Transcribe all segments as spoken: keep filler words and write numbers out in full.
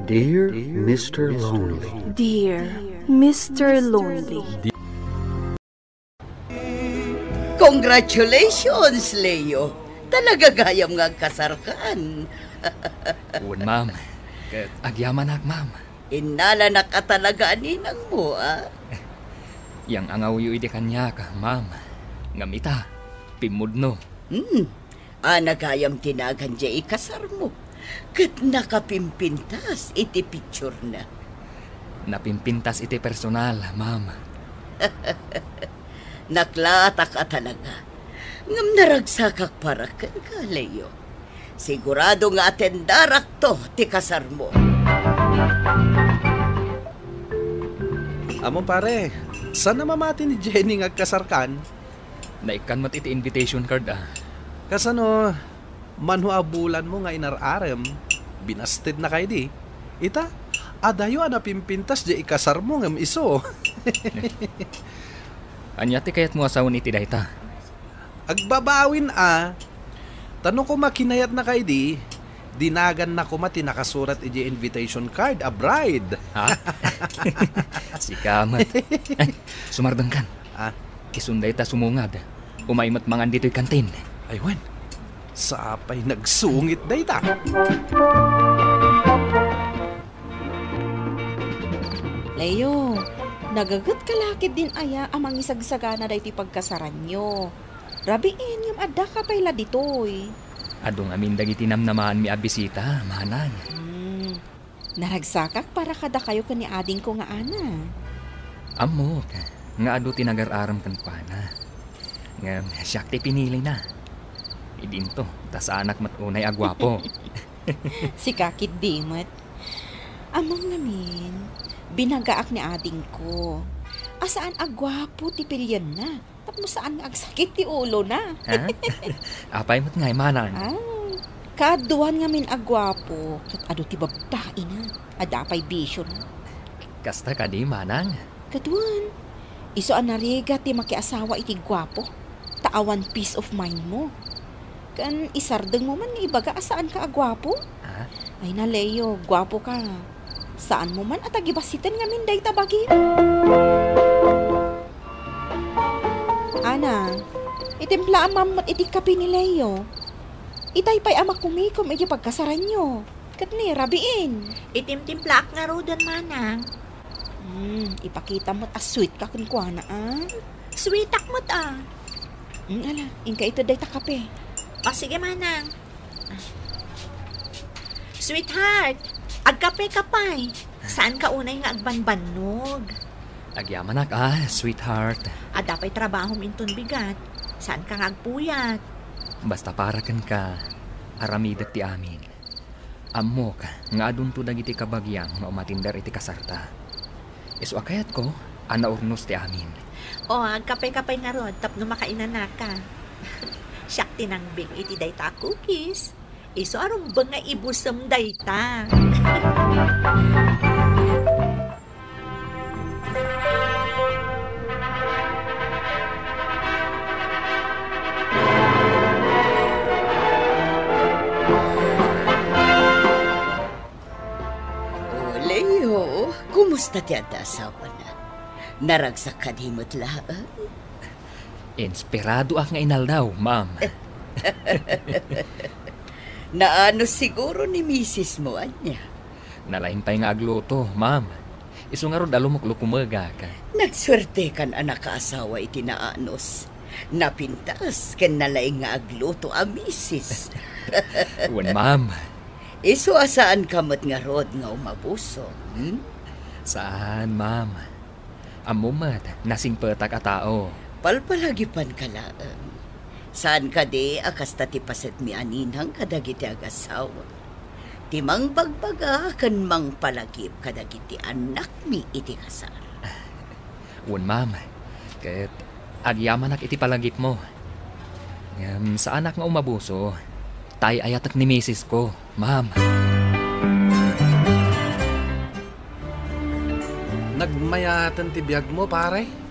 Dear Mister Lonely. Dear Mister Lonely. Congratulations, Leo. Talaga gayam nga agkasarkan. Wen, ma'am. Ket agyamanak, ma'am. Innalanak a talaga a ninangmo, a? Yang angawyo idi kaniak, ma'am. Ngem ita, pimmudno. Hmm. Ana gayam ti nagan diay ikasarmo. Ket nakapimpintas iti picturena. Napimpintas iti personal, ma'am. Naklaatak a talaga. Ngem naragsakak para kenka, Leo. Sigurado nga atendarakto ti kasarmo. Amo pare, saan a mamati ni Jenny nga agkasarkan? Naikkan met iti invitation card, a. Kasano, mano a bulanmo nga inar-arem, binastedna kaydi? Ita, adayo a napimpintas diay ikasarmo ngem isu. Ania ti kayatmo a sawen iti dayta? Agbabawin a. Ta no koma kinayatna kaydi, dinaganna koma ti nakasurat idiay invitation card a bride. Ha? Sika met. Ay, sumardengkan. Ah? Isun dayta sumungad. Umay met mangan ditoy kantin. Ay wen, sapay nagsungit dayta. Leo, nagagetka la ketdin aya a mangisagsagana daytoy pagkasaranyo. Rabiin, ngem addaka pay la ditoy. Adu ngamin dagiti namnamaanmi a bisita, manang. Hmm. Naragsakak para kadakayo ken ni adingko nga Ana. Ammok nga adu ti nagar-arem kenkuana. Ngem siak ti pinilina. Idinto, ta saanak met unay a guapo. Sika ketdi met. Ammom ngamin, binagaak ni adingko a saan a guapo ti pilienna tapno saan nga agsakit ti ulona. Ha? Apay met ngay, manang? Ah, kaaduan ngamin a guapo, ket adu ti babbaina. Adda pay bisiona. Kasta kadi, manang? Ket wen, isu a narigat ti makiasawa iti guapo, ta awan peace of mind mo. Ken isardengmo man nga ibaga a saanka a guapo? Ah? Ay na, Leo, guapo ka. Saanmo man a tagibassiten ngamin dayta bagi. Ana, itimplaam met iti kape ni Leo. Itay pay a makumikom iti pagkasaranyo. Ket ni, rabiin. Itimtimplaak ngaruden, manang. Hmm, ipakita met a sweet ka kenkuana, a? Sweetak met, a. Hmm, ala, inka ito dayta kape. O, sige, manang. Sweetheart, agkape ka pay. Saan ka unay nga agbanbannog? Agyamanak, a, sweetheart. Adda pay trabahom inton bigat. Saan ka nga agpuyat? Basta para kenka, aramidek ti amin. Ammok nga adunto dagiti kabagiam nga umatender iti kasarta. Isu a kayatko a naurnos ti amin. O, agkape-kape ngarud tapno makainanaka. Siak ti nangbing iti dayta a cookies. Isu a rumbeng nga ibusem dayta. O, Leo, kumusta ti adda asawana? Naragsak kadi met laeng? Inspiradoak nga inaldaw, ma'am. Naanos siguro ni misis mo, ania? Nalaing pay nga agluto, ma'am. Isu ngarud a lumuklukumegak. Nagsuertekan a nakaasawa iti naanos, napintas ken nalaing nga agluto a misis. Wen, ma'am. Isu a saanka met ngarud nga umabuso, hmm? Saan, ma'am. Ammom met, nasingpetak a tao. Palpalagipanka laeng. Saan kadi a kasta ti pasetmi a ninang kadagiti agasawa? Ti mangbagbaga ken mangpalagip kadagiti annakmi iti kasar. Wen, ma'am. Ket agyamanak iti palagipmo. Ngem saanak nga umabuso. Tay-ayatek ni misisko, ma'am. Nagmayaten ti biagmo, pare?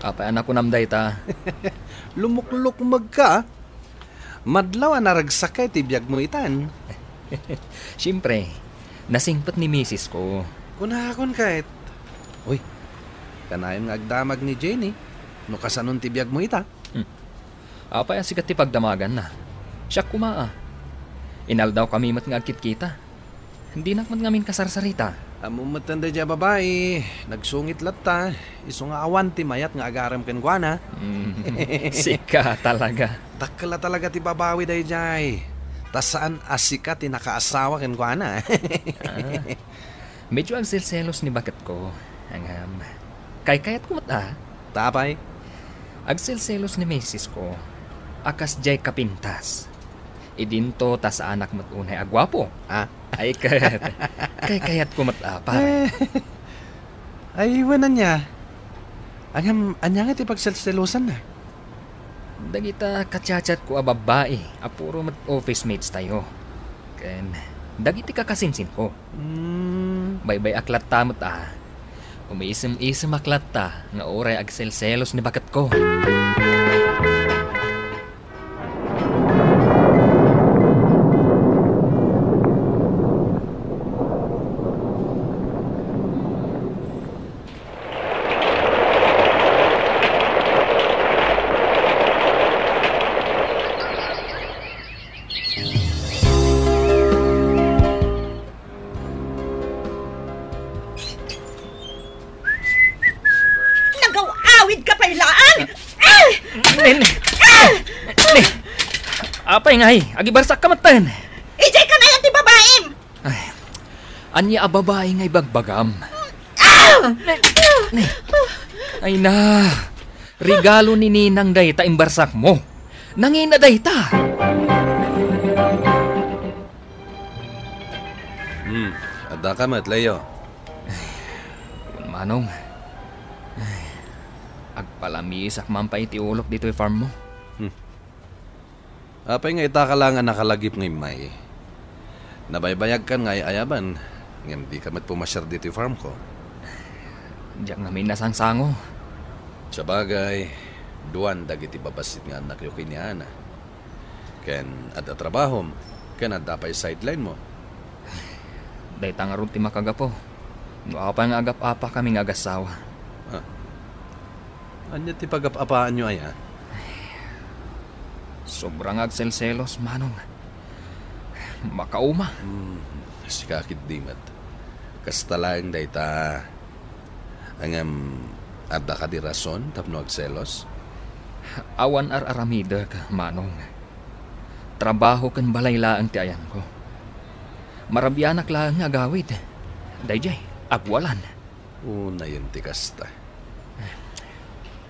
Apay a nakunam dayta? Lumuklukmegka. Madlaw a naragsak ka iti biagmo itan. Siempre, Nasingpet ni misis ko. Kunakon ket. Uy, kanayon nga agdamag ni Jenny. No kasanon ti biagmo ita? Hmm. Apay a sika ti pagdamaganna? Siak koma a. Inaldawkami met nga agkitkita. Dinak met ngamin kasarsarita. Ammom met daydiay a babai, nagsungit latta, isu nga awan ti mayat nga agarem kenkuana. Mm, sika talaga. Dakkel a talaga ti babawi daydiay. Ta saan a sika ti nakaasawa kenkuana. Ah, medyo agselselos ni baketko. Ngem, kaykayatko met a. Ta apay? Agselselos ni misis ko a kasdiay kapintas. Idinto ta saanak met unay a guapo. Ah? Ay, ket, kaykayatko met a, pare. Ay, wen ania? Ngem, ania nga ti pagselselosanna? Dagita ka-chat-chatko a babbai a puro met office mates tayo. Ken dagiti kakasinsinko. Hmm. Baybay-ak latta met a. Umiisem-isemak latta nga uray agselselos ni baketko. Nagaw-awid ka pay laeng! Ah! Ne, ne. Ne. Apay ngay, agibarsak ka metten. Idiay kanayon ti babaim! Ay, ania a babai nga ibagbagam? Ah! Ne, ne. Ay na, regalo ni Ninang dayta imbarsakmo. Nangina dayta. Hmm, adda ka met, Leo. Wen, Manong. Ay, agpalamisak man pay iti ulok ditoy farm mo. Hmm. Apay nga ita ka laeng a nakalagip nga immay? Nabaybayag kan nga ay-ayaban, ngem di ka met pumasiar ditoy farm ko. Diak ngamin nasangsango. Sabagay, duan dagiti babassit nga annakyo ken ni Ana. Ken adda trabahom, ken adda pay sideline mo. Dayta ngarud ti makagapu. No apay nga agap-apakami nga agassawa. Ah. Ania ti pagap-apaanyo aya? Sobra nga agselselos, Manong. Makauma. Hmm, sika ketdi met. Kasta laeng dayta. Ngem, adda kadi rason tapno agselos? Awan ar-aramidek, Manong. Trabaho ken balay laeng ti ayanko. Marabianak laeng nga agawid. Daydiay, agwalan. Unayen ti kasta.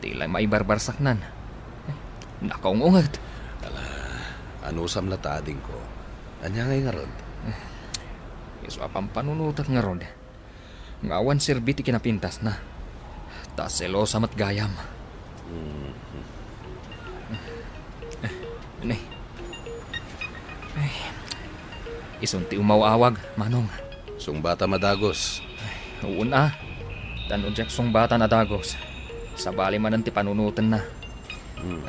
Ti lay maibarbarsaknan. Nakaung-unget. Ala, anusam latta, adingko. Ania ngay ngarud? Isu a pampanunotek ngarud nga awan serbi ti kinapintasna. Ta selosa met gayam. Mm. Ni. Ay. Isun ti umaw-awag, Manong. Sungbatam a dagus. Ay, uuna. Ta no diak sungbatan a dagus, sabali manen ti panunotenna. Mm.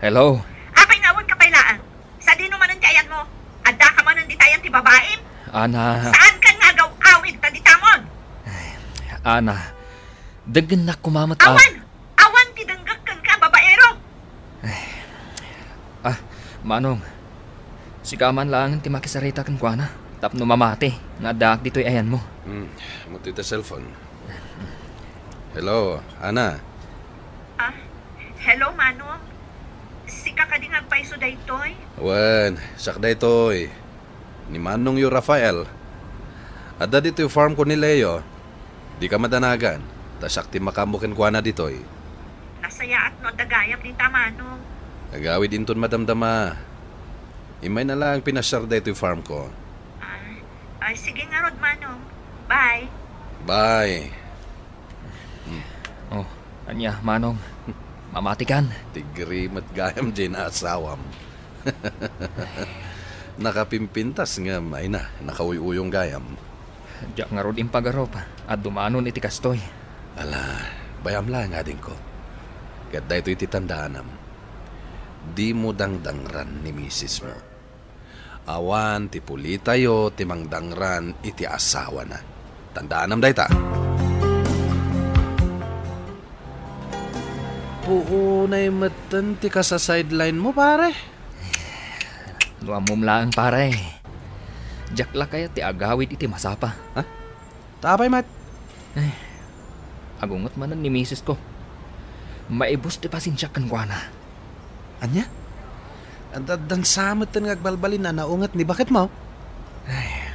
Hello? Apay nga awan ka pay laeng? Sadino manen ti ayanmo? Adda ka manen ditayan ti babaim? Ana. Saan kan nga agaw-awid ta ditamon? Ay, Ana, denggennak koma met a- Awan! Awan ti denggek kenka, babaero! Ay. Ah, Manong, sika man laengen ti makisarita kenkuana tapno mamati nga addaak ditoy ayanmo. Hmm, ammok ti cellphone. Hello, Ana. Ah, hello, Manong. Sika kadi nga agpayso daytoy? Wen, siak daytoy. Ni Manongyo Rafael. Adda ditoy farm ko ni Leo. Dika madanagan, ta siak ti makaammo kenkuana ditoy. Nasayaat no adda gayam dita, Manong. Agawid inton madamdama. Immayna laeng pinasiar daytoy farm ko. Ah, ah, sige ngarud, Manong. Bye. Bye. Hmm. Oh, ania, Manong? Mamatikan? Tigri met gayam diay naasawam. Nakapimpintas ngem, ay na, nakauy-uyong gayam. Diak ngarud impagarup a dumanon iti kastoy. Ala, bayam laeng, adingko. Ket daytoy ti tandaanam. Dimo dangdangran ni misismo. Awan ti pulitayo ti mangdangran iti asawana. Tandaanam dayta. Puunay metten ti kasa-sideline mo, pare. No ammom laeng, pare. Diak la kayat ti agawid iti masapa. Ha? Ta apay met? Ay, agunget manen ni misis ko. Maibus ti pasensiak kenkuana. Ania? Ad-, addan sa metten nga agbalbalin a naunget ni baketmo? Ay,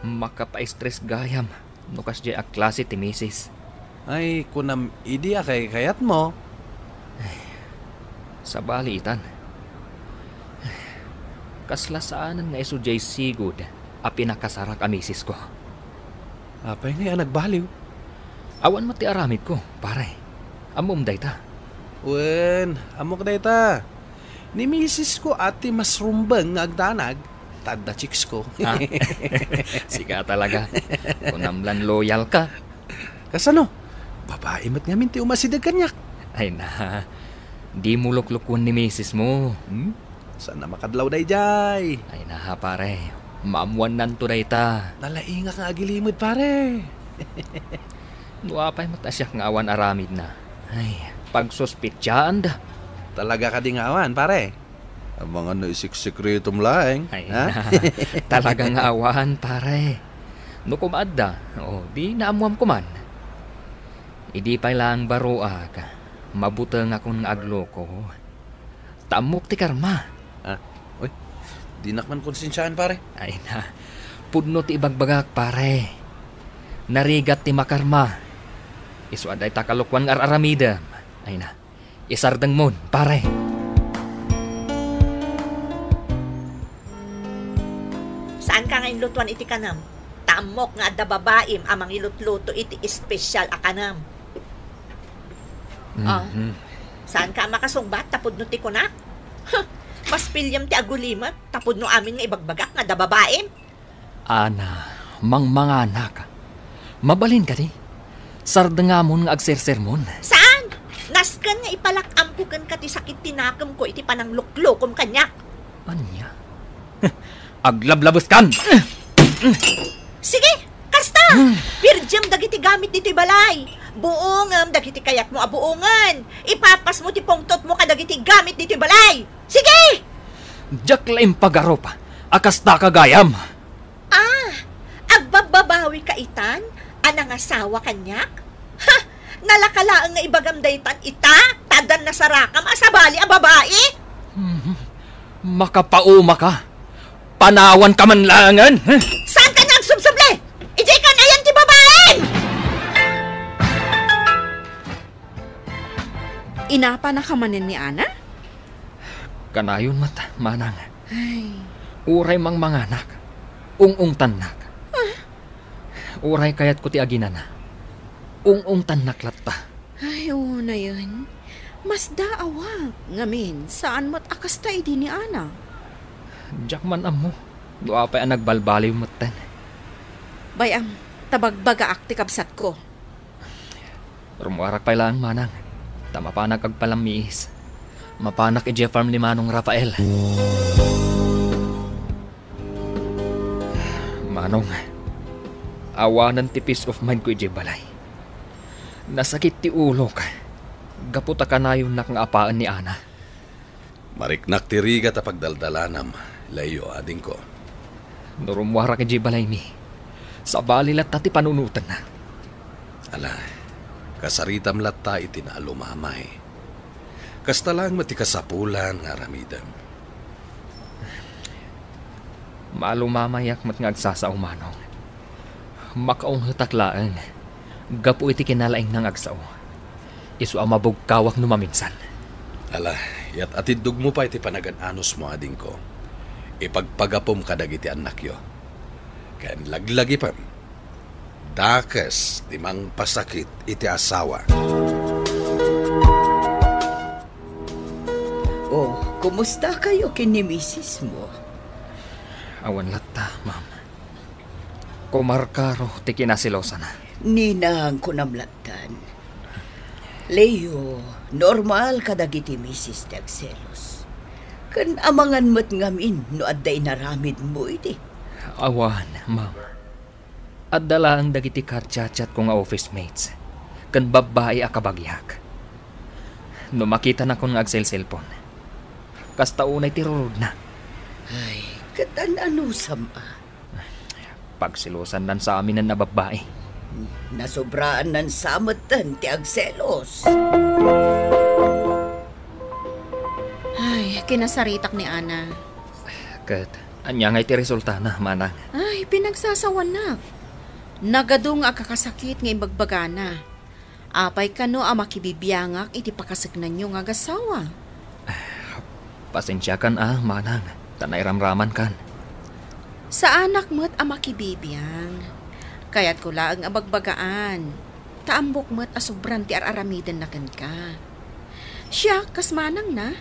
makapaistres gayam no kasdiay a klase ti misis. Ay, kunam idi a kaykayatmo. Ay, sabali itan. Kasla saanen nga isu diay sigud a pinakasarak a misis ko. Apay ngay a nagbaliw? Awan met ti aramidko, pare. Ammom dayta. Wen, ammok dayta. Ni misis ko a ti mas rumbeng nga agdanag, ta adda chicks ko. Ah, sika talaga. Kunam lan loyal ka. Kasano? Babai met ngamin ti umasideg kaniak. Ay na, di mo luklukon ni misis mo. Hmm? Saan a makadlaw daydiay? Ay na, pare. Maammuannanto dayta. Nalaingak nga agilimed, pare. No apay met a siak nga awan aramidna. Ay, pagsuspetsaanda. Talaga kadi nga awan, pare? Amangan no isiksikretom laeng, Ay, ha? Talaga nga awan, pare. No kumaadda, o, di naammuam koman. Idi pay laeng baroak, mabutengakon nga agluko. Ta ammok ti karma. Ah, uy, dinak man konsensiaan, pare. Ay na, pudno ti ibagbagak, pare. Narigat ti makarma. Isu a dayta kalokuan nga ar-aramidem. Ay na, isardengmon, pare. Saanka nga inlutuan iti kanam? Ta ammok nga adda babaim a mangilutluto iti espesyal a kanam. Ah, Mhm. Saanka a makasungbat ta pudno ti kunak? Huh, mas piliem ti agulimek ta pudno amin nga ibagbagak nga adda babaim. Ana, mangmanganak. Mabalin kadi? Sardengamon nga agsersermon. Saan? Nasken nga ipalak-amko kenka ti sakit ti nakemko iti panangluklukom kaniak. Ania? Aglablabeskan! Sige, kasta! Pirjem dagiti gamit ditoy balay. Buongem dagiti kayatmo a buongen. Ipapasmo ti pungtotmo kadagiti gamit ditoy balay. Sige! Diak la impagarup a kasta ka gayam. Ah, agbabbabawika itan a nangasawa kaniak? Ha! Nalaka laeng nga ibagam daytan ita, ta addan nasarakam a sabali a babai? Hmm, makapauma ka. Panawan ka man laengen, ha? Saan ka nga agsubsubli? Idiay kan ayan ti babaim! Inapana ka manen ni Ana? Kanayon met, manang. Ay. Uray mangmanganak, ung-ungtannak. Ah? Uray kayatko ti aginana, ung-ungtannak latta. Ay, unayen. Masdaawak. Ngamin, saan met a kasta idi ni Ana? Diak man ammo no apay a nagbalbaliw metten. Bay-am, ta bagbagaak ti kabsatko. Rummuarak pay laeng, manang, ta mapanak agpalammiis. Mapanak idiay farm ni Manong Rafael. Manong, awanen ti peace of mind ko idiay balay. Nasakit ti ulok gapu ta kanayonnak nga apaen ni Ana. Mariknak ti rigat a pagdaldalanam, Leo, adingko. No rummuarak idiay balaymi, sabali latta ti panunotenna. Ala, kasaritam latta iti naalumamay. Kasta laeng met ti kasapulan nga aramidem. Maalumamayak met nga agsasao, manong. Makaunghetak laeng gapu iti kinalaingna nga agsao. Isu a mabugkawak no maminsan. Ala, yat-atiddogmo pay ti panagan-anusmo, adingko. Ipagpagapum kadagiti annakyo. Ken laglagipem, dakes ti mangpasakit iti asawa. Oh, kumusta kayo ken ni misis mo? Awan latta, ma'am. Kumarkaro ti kinaselosana. Ninang, kunam lattan. Leo, normal kadagiti misis ti agselos. Ken amangan met ngamin no adda inaramidmo idi. Awan, ma'am. Adda laeng dagiti kachatchatko nga office mates, ken babbai a kabagiak. No makitanakon nga agselselpon, kasta unay ti rurudna. Ay, ket an-anusam a? Pagselosannan sa aminen a babbai. Nasobraannan sa metten ti agselos. Ay, kinasaritak ni Ana. Ket ania ngay ti resultana, manang? Ay, pinagsasawanak. Nagadu nga agkakasakit nga imbagbagana. Apay kano a makibibiangak iti pakaseknanyo nga agassawa? Pasensiakan a, manang, ta nairamramankan. Saanak met a makibibiang. Kayatko laeng a bagbagaan, ta ammok met a sobran ti ar-aramidenna kenka. Siak, kas manangna,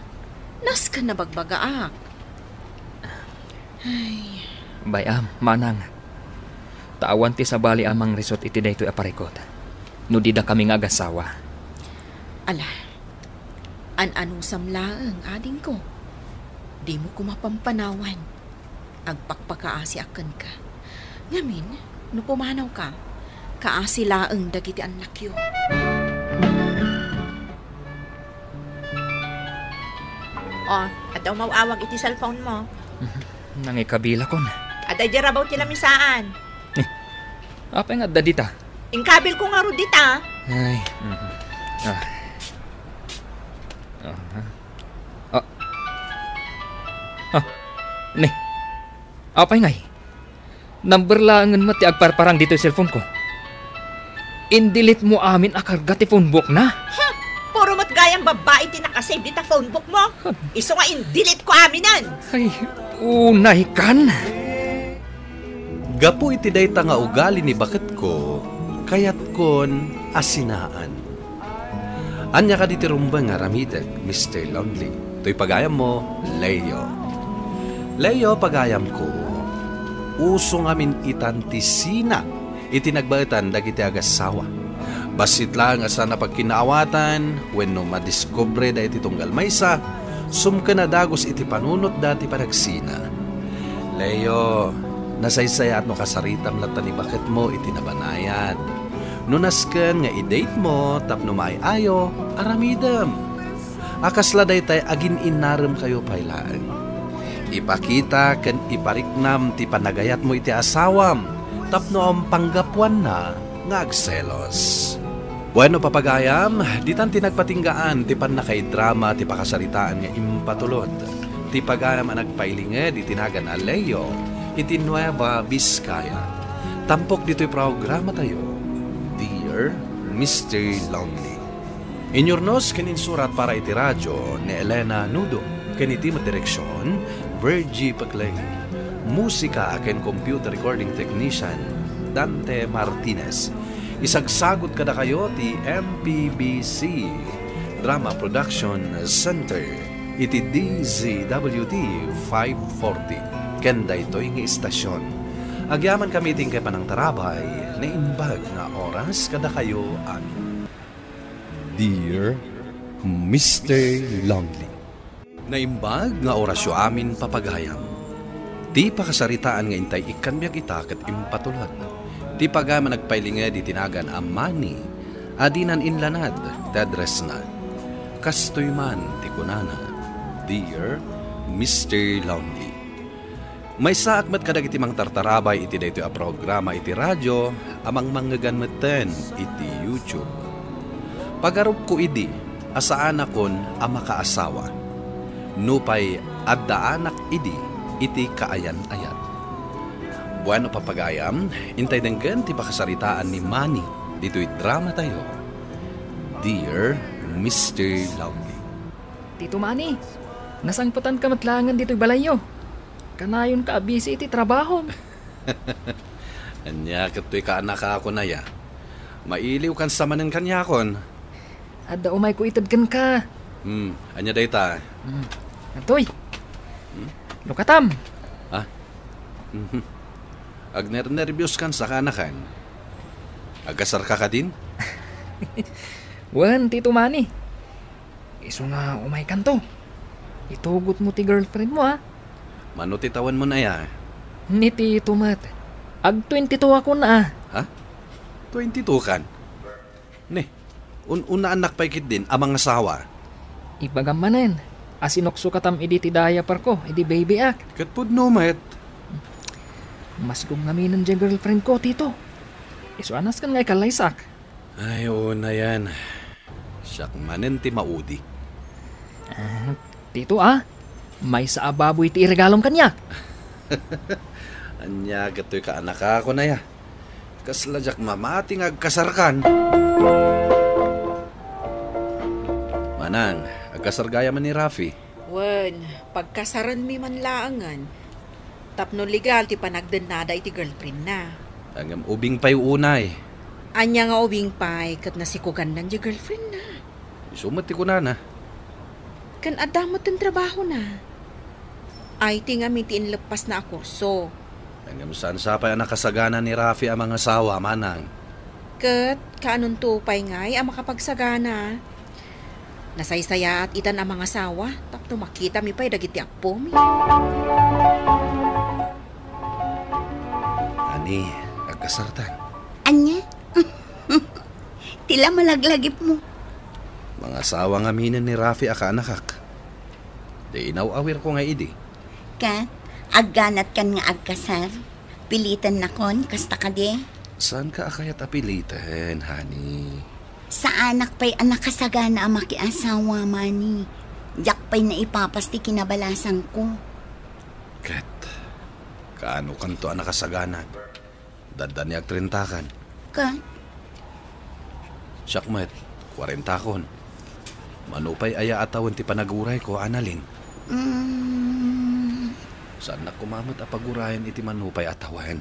nasken a bagbagaak. Ay. Bay-am, manang. Ta awan ti sabali a mangrisut iti daytoy a parikut, no dida kami nga agassawa. Ala, an-anusam laeng, adingko. Dimo koma pampanawan. Agpakpakaasiak kenka. Ngamin, no pumanawka, kaasi laeng dagiti annakyo. O, adda umaw-awag iti cellphone mo. Nangikabilakon. Adda idiay rabaw ti lamisaan. Eh, apay nga adda dita? Inkabilko ngarud dita. Ay, mhm. Ah. Ah. Ah. Ah. Ni. Apay ngay? Number laengen met ti agparparang ditoy cellphone ko. In-delete mo amin a karga ti phone book na. Ha? Puro met gayam babbai ti nakasave dita phone book mo. Isu nga in-delete ko aminen. Ay, unay kan. Gapu iti dayta nga ugali ni baketko, kayatkon a sinaan. Ania kadi ti rumbeng nga aramidek, Mister Lonely? Toy pagayammo, Leo. Leo, pagayamko, uso ngamin itan ti sina iti nagbaetan dagiti agassawa. Bassit laeng a saan a pagkinaawatan wenno madiskubre dagiti tunggal maysa, sumken a dagus iti panunotda ti panagsina. Leo, nasaysayaat no kasaritam latta ni baketmo iti nabanayat. No nasken nga i-date mo tapno maay-ayo, aramidem. A kasla daytay agin-innaremkayo pay laeng. Ipakita ken ipariknam ti panagayatmo iti asawam tapno awan panggapuanna nga agselos. Bueno, papagayam, ditan ti nagpatinggaan ti pannakaidrama ti pakasaritaan nga impatulod ti pagayam a nagpailinged iti nagan a Leo iti Nueva Vizcaya. Tampok ditoy programatayo, Dear Mister Lonely. Inyurnos ken insurat para iti radio ni Elena Nudo, ken iti met direksion, Virgie Paclay. Musika ken computer recording technician, Dante Martinez. Isagsagut kadakayo ti M P B C Drama Production Center iti D Z W T five forty ken daytoy nga istasion. Agyamankami iti inkay panangtarabay, naimbag nga oras kadakayo amin. Dear Mister Lonely. Naimbag nga orasyo amin, papagayam. Ti pakasaritaan nga intay ikkan biag ita ket impatulod. Ti pagayam a nagpailinged iti nagan a Manny a dinan inlanad ti addressna. Kastoy man ti kunana, Dear Mister Lonely. Maysaak met kadagiti mangtartarabay iti daytoy a programa iti radio a mangmangngegan metten iti YouTube. Pagarupko idi a saanakon a makaasawa. Nupay addaanak idi iti kaayan-ayat. Bueno, papagayam, intay denggen ti pakasaritaan ni Manny ditoy dramatayo, Dear Mister Lonely. Tito Manny, nasangpetanka met laengen ditoy balayyo. Kanayonka a busy iti trabahom. Ania ket toy kaanakakon aya? Mailiwkan sa manen kaniakon. Adda umayko ited kenka. Hmm, ania dayta? Hmm. Atoy. Hmm? Lukatam. Ha? Mhm. Agnernerbioskan sa kaanakan. Agkasarka kadin? Wen, Tito Manny. Isu nga umaykanto. Itugotmo ti girlfriendmo, a? Mano ti tawenmon aya? Ni Tito met. Ag twenty-two akon, a. Ha? Twenty-two kan? Ne, un-, unnaannak pay ketdin a mangasawa. Ibagam manen, a sinuksukatam idi ti diaperko, idi baby ak. Ket pudno met. Masgom ngaminen diay girlfriendko, Tito. Isu a nasken nga ikallaysak. Ay, unay. Siak manen ti maudi. Ah, Tito, a? Maysa a baboy ti iregalom kaniak. Ania, daytoy kaanakakon aya? Kasla diak mamati nga agkasarkan. Manang, agkasar gayam ni Rafi. Wen, pagkasarenmi man laengen. Tapno legal ti panagdennada iti girlfriendna. Ngem ubing pay unay. Ania nga ubing pay ket nasikugandan diay girlfriendna? Isu met ti kunana. Ken adda met ti trabahona. Ay ti ngamin ti inleppasna a kurso. Ngem saan sa pay a nakasagana ni Rafi a mangasawa, manang. Ket kaanonto pay ngay a makapagsagana? Nasaysayaat itan a mangasawa tapno makitami pay dagiti appomi. Ani, agkasartan. Ania? Ti la malaglagipmo. Mangasawa ngaminen ni Rafi a kaanakak. Di inaw-awirko nga idi. Ket, agganatkan nga agkasar? Pilitennakon, kasta kadi? Saanka a kayat a piliten, honey. Saanak pay a nakasagana a makiasawa, Manny. Diak pay naipapas ti kinabalasanko. Ket, kaanokanto a nakasagana? Dadda ni agtrentakan. Ket? Siak met, kuarentakon. Mano pay aya a tawen ti panagurayko, Annalyn? Mm. Saannak koma met a pagurayen iti mano pay a tawen.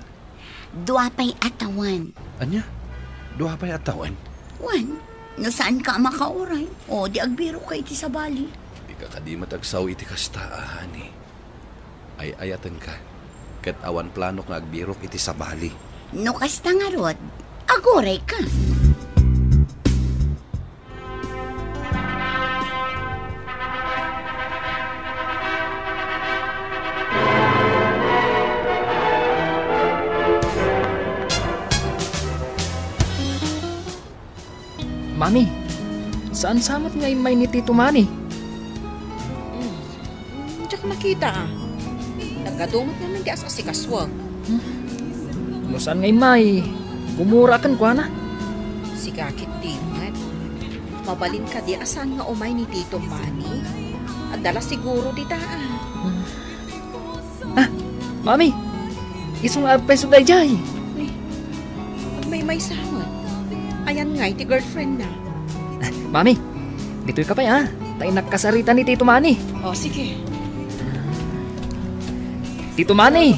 Dua pay a tawen. Ania? Dua pay a tawen? Wen, no saanka a makauray, o di agbirokka iti sabali. Dika kadi met agsao iti kasta, honey. Ay-ayatenka, ket awan planok nga agbirok iti sabali. No kasta ngarud, agurayka. Mami, saan sa met nga immay ni Tito Manny? Hmm, diak nakita, a. Nagadu met ngamin ti as-asikasuak. Hmm. No saan nga immay, gumura kenkuana. Sika ketdi met. Mabalin kadi a saan nga umay ni Tito Manny? Adda la siguro dita, a. Hmm. Ah, Mami! Isu nga agpayso daydiay. Ni, agmaymaysa met. Ayan ngay ti girlfriendna. Ah, Mami, ditoyka pay, a. Ta innak kasarita ni Tito Manny. O, sige. Tito Manny!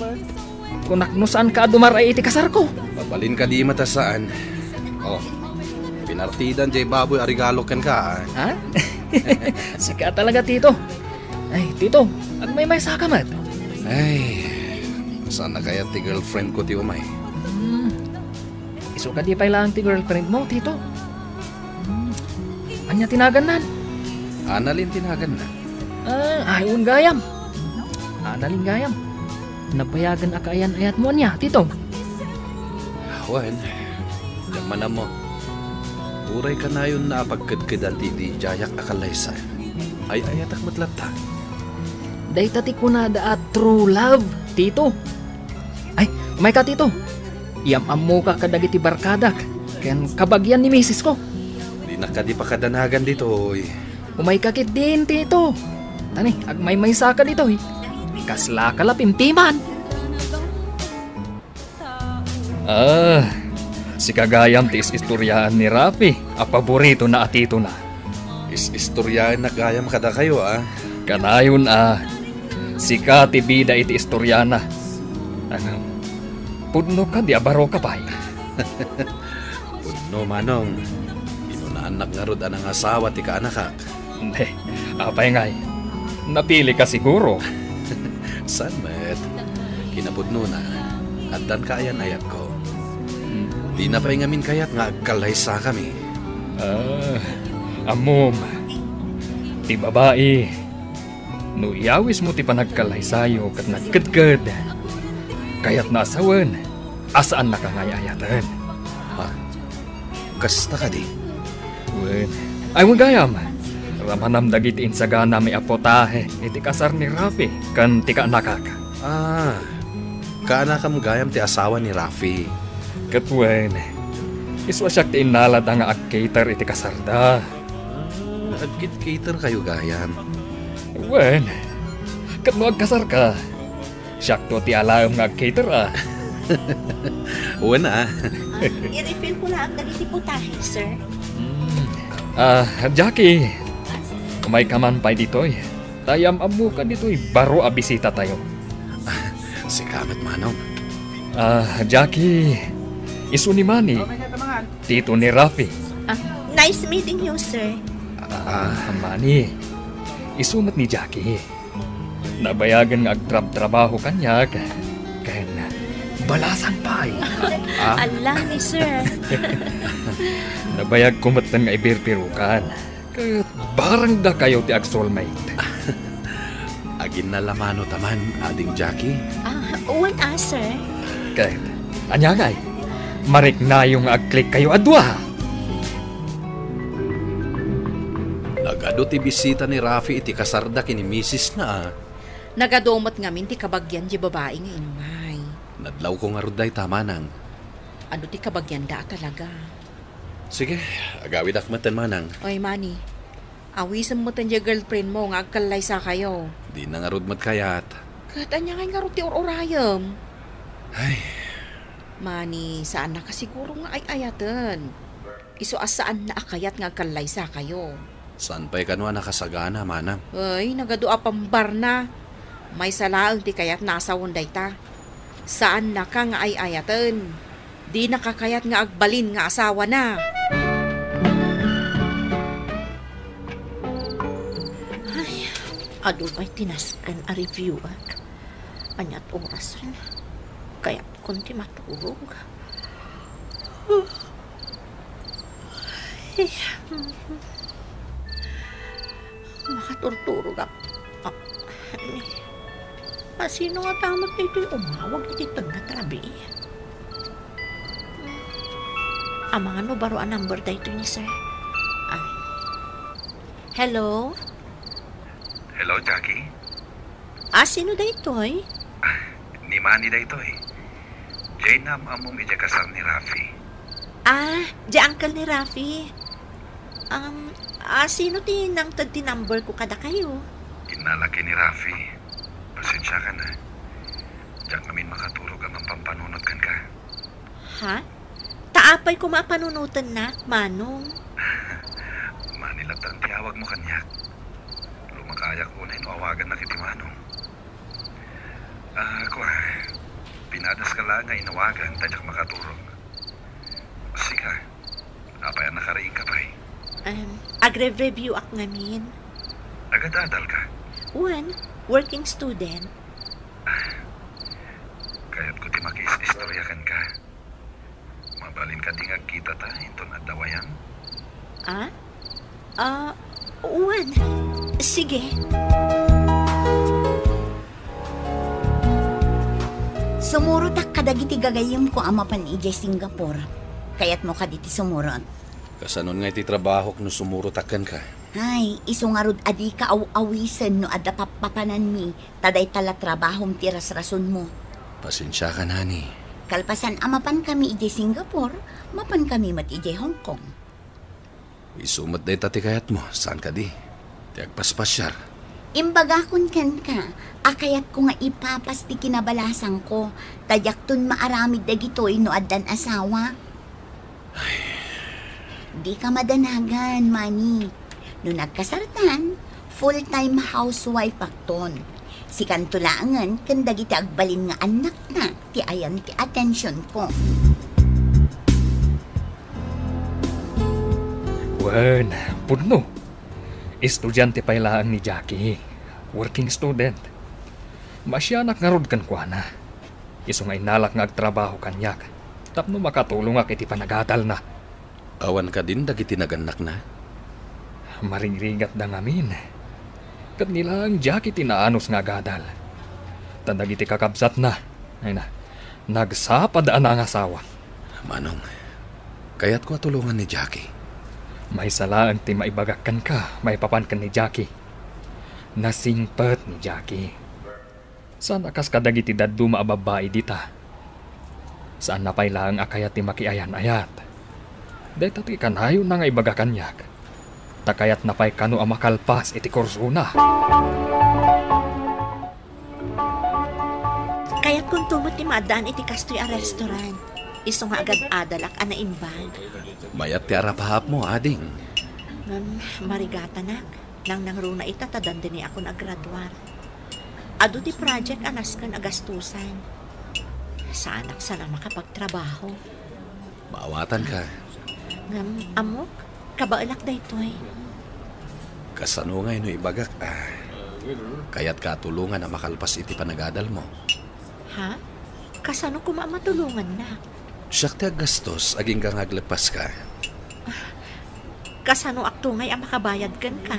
Kunak no saanka a dumar-ay iti kasarko. Mabalin kadi met a saan. O, pinartidan diay baboy a regalo kenka, a. Ha? Sika talaga, Tito. Ay, Tito, agmaymaysaka met. Ay, saan a kayat ti girlfriendko ti umay? Hmm. Isu kadi pay laeng ti girlfriendmo, Tito? Hmm. Ania ti naganna? Annalyn ti naganna. Ah, ay, wen gayam. Annalyn gayam. Nabayagen a kaayan-ayatmo ania, Tito? Wen, diak man ammo. Uray kanayonna a pagkedkedan ti ididiayak a kallaysa. Ay-ayatek met latta. Dayta ti kunada a true love, Tito. Ay, umayka, Tito. Iyam-ammoka kadagiti barkadak ken kabagian ni misisko. Dinak kadi pakadanagan ditoy. Umayka ketdin, Tito. Tani, agmaymaysaka ditoy. Kaslaka la pimpiman. Ah, sika gayam ti is-istoriaan ni Rafi a paboritona a titona. Is-istoriaennak gayam kadakayo, a. Kanayon a, sika ti bida iti istoriana. Ano, pudno kadi a baroka pay? Pudno, manong. Inunaannak ngarud a nangasawa ti kaanakak. Hindi. Apay ngay? Napilika siguro. Saan met? Kinapudnona, addan kaayan-ayatko. Hmm. Dina pay ngamin kayat nga agkallaysakami. Ah, ammom. Ti babai, No iyawismo ti panagkallaysayo ket nagkedked, kayatna a sawen a saannaka nga ay-ayaten. Ha? Kasta kadi? Wen. Ay, wen gayam. Ramanam dagiti insaganami a putahe iti kasar ni Rafi ken ti kaanakak. Ah, kaanakam gayam ti asawa ni Rafi. Ket wen, isu a siak ti innalada nga ag-cater iti kasarda. Ah, nag-cater kayo gayam? Wen, ket no agkasarka, siakto ti alaem nga ag-cater a. Wen a. Ah, i-refill ko laeng dagiti putahe, sir. Mm. Ah, Jackie, umayka man pay ditoy. Ta yam-ammoka ditoy baro a bisitatayo. Sika met, Manong. Ah, Jackie, isu ni Manny. Tito ni Rafi. Ah, nice meeting you, sir. Ah, Manny, isu met ni Jackie. Nabayagen nga agtrabtrabaho kaniak. Ken balasang pay. Ah? Ala ni sir. Nabayag ko metten nga ibirbirukan. Ket barangdakayo ti agsoulmate. Aginnala mano ta man, Ading Jackie? Ah, wen a, sir. Ket, ania ngay? Mariknayo nga agklikkayo a dua. Nagadu ti bisita ni Rafi iti kasarda ken ni misisna a. Nagadu met ngamin ti kabagian ti babai nga immay. Nadlawko ngarud dayta, Manang. Adu ti kabagianda a talaga. Sige, agawidak metten, Manang. Oy, Manny. Awisem metten diay girlfriend mo nga agkallaysakayo. Dina ngarud met kayat. Ket ania ngay ngarud ti ur-urayem? Ay. Manny, saannaka siguro nga ay-ayaten. Isu a saanna a kayat nga agkallaysakayo. Saan pay kano a nakasagana, Manang? Ay, nagadu a pambarna. Maysa laeng ti kayatna a sawen dayta. Saannaka nga ay-ayaten. Dinaka kayat nga agbalin nga asawana. Ay, adu pay ti nasken a review-ek. Ania't oras ren? Kayatkon ti maturog. Ay. Makaturturog a, a, ni, a, sino nga tama daytoy umawag iti tengnga ti rabii? Amangan no baro a number daytoy ni sir. Ah. Hello? Hello, Jackie? Ah, sino daytoy? Ah, ni Manny daytoy. Jay, naam-ammom idiay kasar ni Rafi. Ah, di uncle ni Rafi. Um, ah, sino ti nangted ti number ko kadakayo? Innalaki ni Rafi. Pasensiakan a. Diak ngamin makaturog a mampampanunot kenka. Ha? Ta apay koma a panunotennak, Manong? Manny latta ti awagmo kaniak. Lumakayak unay no awagannak iti Manong. Ah, kua, pinadaska laeng nga inawagan ta diak makaturog. Sika, apay a nakariingka pay? Em, agre-review-ak ngamin. Agad-adalka? Wen, working student. Kayatko ti makiis-istorya kenka. Mabalin kadi nga agkitata inton adda awayan? Ah? Ah, wen. Sige. Sumurotak kadagiti gagayyemko a mapan idiay Singapore. Kayatmo kadi ti sumurot? Kasanon nga iti trabahok no sumurotak kenka? Ay, isu ngarud a dika aw-awisen no adda pappapananmi. Ta dayta la trabahom ti rasrasonmo. Pasensiakan, honey. Kalpasan a mapankami idiay Singapore, mapankami met idiay Hong Kong. Isu met dayta ti kayatmo, saan kadi? Ti agpaspasiar. Imbagakon kenka a kayatko nga ipapas ti kinabalasangko, ta diakton maaramid dagitoy no addan asawa. Dika madanagan, Manny. No nagkasartan, full-time housewife-akton. Sikanto laengen ken dagiti agbalin nga annakta ti ayan ti attention-ko. Wen, pudno. Estudiante pay laeng ni Jackie. Working student. Maasianak ngarud kenkuana. Isu nga innalak nga agtrabaho kaniak tapno makatulongak iti panagadalna. Awan kadin dagiti nagannakna? Marigrigatda ngamin. Ket ni laeng Jackie ti naanus nga agadal. Ta dagiti kakabsatna, ay na, nagsapad a nangasawa. Manong, kayatko a tulongan ni Jackie. Maysa laeng ti maibagak kenka maipapan ken ni Jackie. Nasingpet ni Jackie. Saan a kas kadagiti dadduma a babbai dita. Saanna pay laeng a kayat ti makiayan-ayat. Dayta ti kanayonna nga ibaga kaniak. Ta kayatna pay kano a makalpas iti kursona. Kayatkonto met ti maaddaan iti kastoy a restaurant. Isu nga agad-adalak a naimbag. Mayat ti arapaapmo, ading. Ngem, marigatanak. Nangnangruna ita ta dandaniakon a graduar. Adu ti project a nasken a gastusan. Saanak saan a makapagtrabaho. Maawatanka. Ngem, ammok, kabaelak daytoy. Kasano ngay no ibagak a kayatka a tulongan a makalpas iti panagadalmo? Ha? Kasano koma a matulongannak? Siak ti aggastos, agingga nga agleppaska. Kasanoakto ngay a makabayad kenka?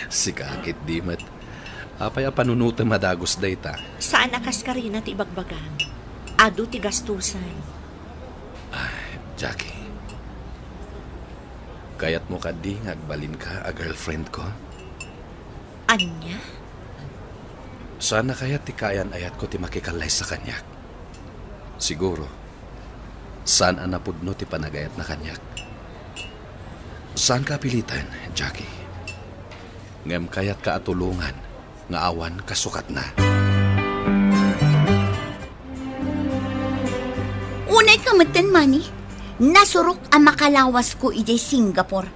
Sika ketdi met. Apay a panunotem a dagus dayta? Saan a kas karina ti ibagbagam. Adu ti gastusan. Ah, Jackie. Kayatmo kadi nga agbalinka a girlfriend ko? Ania? Saan a kayat ti kaayan-ayatko ti makikallaysa kaniak? Siguro, saan a napudno ti panagayatna kaniak. Saanka a piliten, Jackie. Ngem kayatka a tulongan nga awan kasukatna. Unay ka metten, Manny. Nasurok a makalawasko idiay Singapore.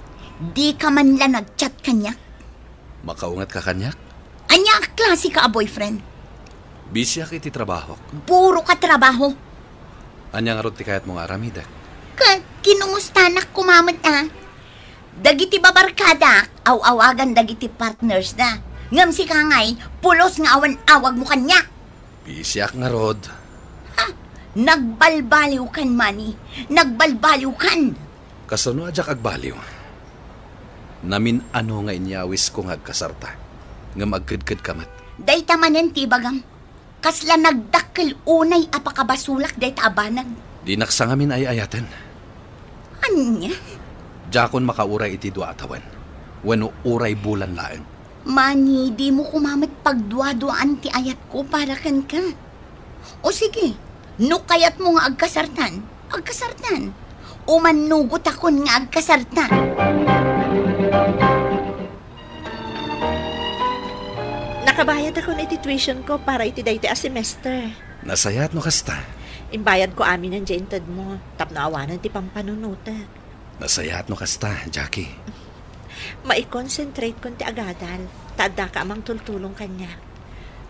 Dika man la nag-chat kaniak. Makaungatka kaniak? Ania a klaseka a boyfriend? Busyak iti trabahok. Puro ka trabaho. Ania ngarud ti kayatmo nga aramidek? Ket kinumustanak koma met a. Dagiti babarkadak, aw-awagan dagiti partners da. Ngem sika ngay, pulos nga awan awagmo kaniak. Busyak ngarud. Ha? Nagbalbaliwkan, Manny. Nagbalbaliwkan. Kasano a diak agbaliw? Namin-ano nga inyawisko nga agkasarta, ngem agkedkedka met. Dayta manen ti ibagam. Kasla nagdakkel unay a pakabasolak dayta a banag. Dinak sangamin ay-ayaten. Ania? Diakon makauray iti dua a tawen, wenno uray bulan laeng. Manny, dimo koma met pagduaduaan ti ayatko para kenka. O sige, no kayatmo nga agkasartan, agkasartan. Umannugotakon nga agkasartan. Nakabayadakon iti tuition ko para iti daytoy a semester. Nasayaat no kasta. Imbayadko aminen diay intedmo tapno awanen ti pampanunotek. Nasayaat no kasta, Jackie. Maikonsentratekon ti agadal, ta addaka a mangtultulong kaniak.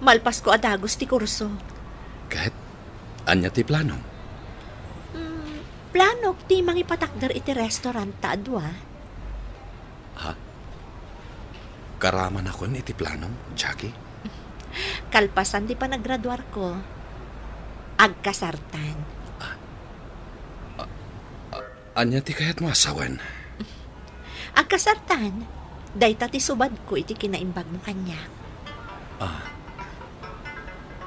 Malpasko a dagus ti kurso. Ket, ania ti planom? Mm, planok ti mangipatakder iti restaurant ta adua. Ha? Karamanakon iti planom, Jackie? Kalpasan ti panagraduarko, agkasartan. Ah, ah, ah, Ania ti kayatmo a sawen? Agkasartan, dayta ti subadko iti kinaimbagmo kaniak. Ah.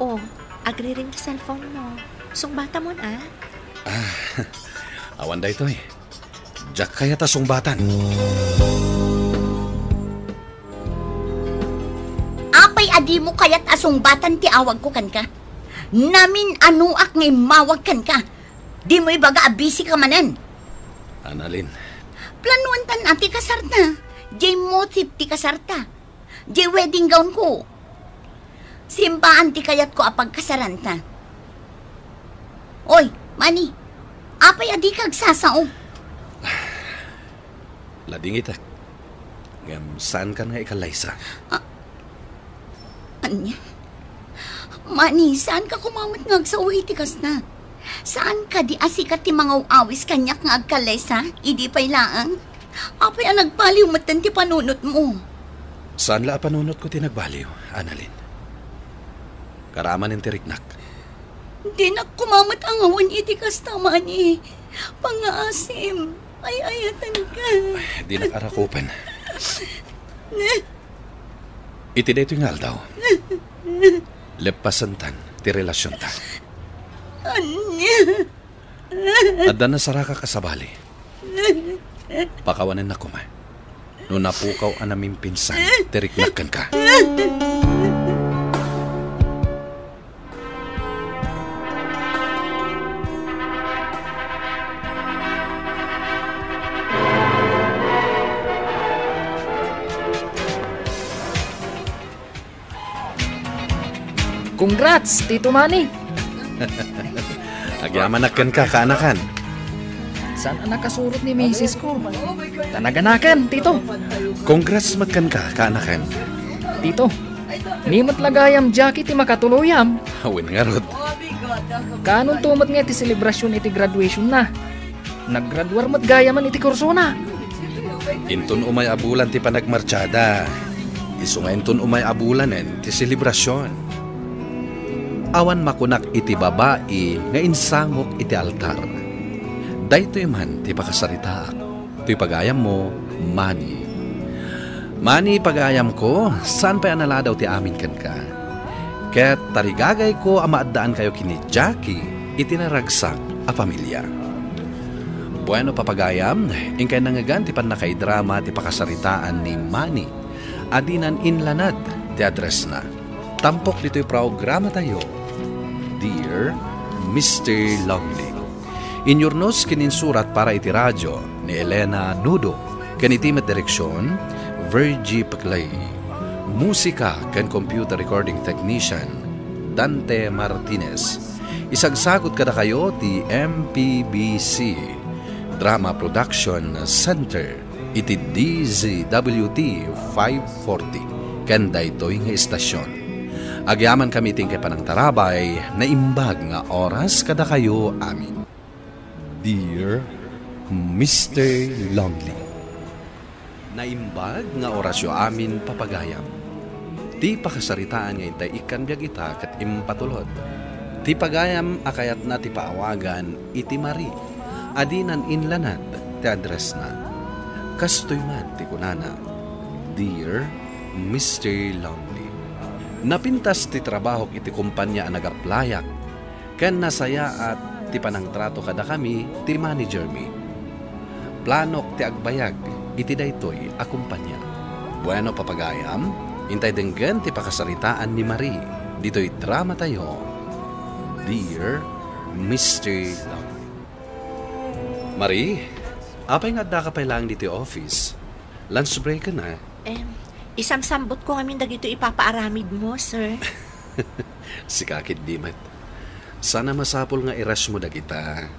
Oh, agriring ti cellphone mo. Sungbatamon, a? Ah, awan daytoy. Diak kayat a sungbatan. Apay a dimo kayat a sungbatan ti awagko kenka? Namin-anoak nga immawag kenka. Dimo ibaga a busy ka manen. Annalyn. Planuantan a ti kasarta. Diay motif ti kasarta. Diay wedding gown ko. Simbaan ti kayatko a pagkasaranta. Oy, Manny, apay a dika agsasao? Ladingitek. Ngem saankan nga ikallaysa. Ah, ania? Manny, saanka koma met nga agsao iti kasta? Saan kadi a sika ti mangaw-awis kaniak nga agkallaysa? Idi pay laeng? Apay a nagbaliw metten ti panunotmo? Saan la a panunotko ti nagbaliw, Annalyn. Karamanen ti riknak. Dinak koma met angawen iti kasta, Manny. Pangngaasim, ay-ayatenka. Ay, dinak arakupen. Ne? Iti daytoy nga aldaw, leppasentan ti relasionta. Ania? Adda nasarakak a sabali. Pakawanennak koma. No napukaw a namimpinsan ti riknak kenka. Congrats, Tito Manny! Agyamanak kenka, kaanakan. Saan a nakasurot ni misis ko? Ta naganakan, Tito. Congrats met kenka, kaanakan. Tito, ni met la gayam Jackie ti makatuluyam. Wen ngarud. Kaanonto met nga iti selebrasion iti graduation na? Naggraduar met gayamen iti kursona. Inton umay a bulan ti panagmartsada, isu nga inton umay a bulanen ti selebrasion. Awan makunak iti babai nga insangok iti altar. Daytoy man ti pakasaritaak. Toy pagayammo, Manny. Manny, pagayamko, saan pay a naladaw ti amin kenka. Ket tarigagayko a maaddaankayo ken ni Jackie iti naragsak a pamilia. Bueno, papagayam, inkay nangngegan ti pannakaidrama ti pakasaritaan ni Manny a dinan inlanad ti addressna. Tampok ditoy programatayo, Dear Mister Lonely. Inyurnos ken insurat para iti radio ni Elena Nudo, ken iti met direksion, Virgie Peclay. Musika ken computer recording technician, Dante Martinez. Isagsagut kadakayo ti M P B C Drama Production Center iti D Z W T five forty ken daytoy nga istasion. Agyamankami iti inkay panangtarabay, naimbag nga oras kadakayo amin. Dear Mister Lonely. Naimbag nga orasyo amin, papagayam. Ti pakasaritaan nga intay ikkan biag ita ket impatulod. Ti pagayam a kayatna ti paawagan iti Marie a dinan inlanad ti addressna. Kastoy man ti kunana, Dear Mister Lonely. Napintas ti trabahok iti kompania a nagaplayak ken nasayaat ti panangtrato kadakami ti managermi. Planok ti agbayag iti daytoy a kompania. Bueno, papagayam, intay denggen ti pakasaritaan ni Marie ditoy dramatayo, Dear Mister Love. Marie, apay nga addaka pay laeng ditoy office? Lunch break na. Em, isamsambutko ngamin dagitoy ipapaaramidmo, sir. Sika ketdi met. Saan a masapul nga i-rush mo dagita.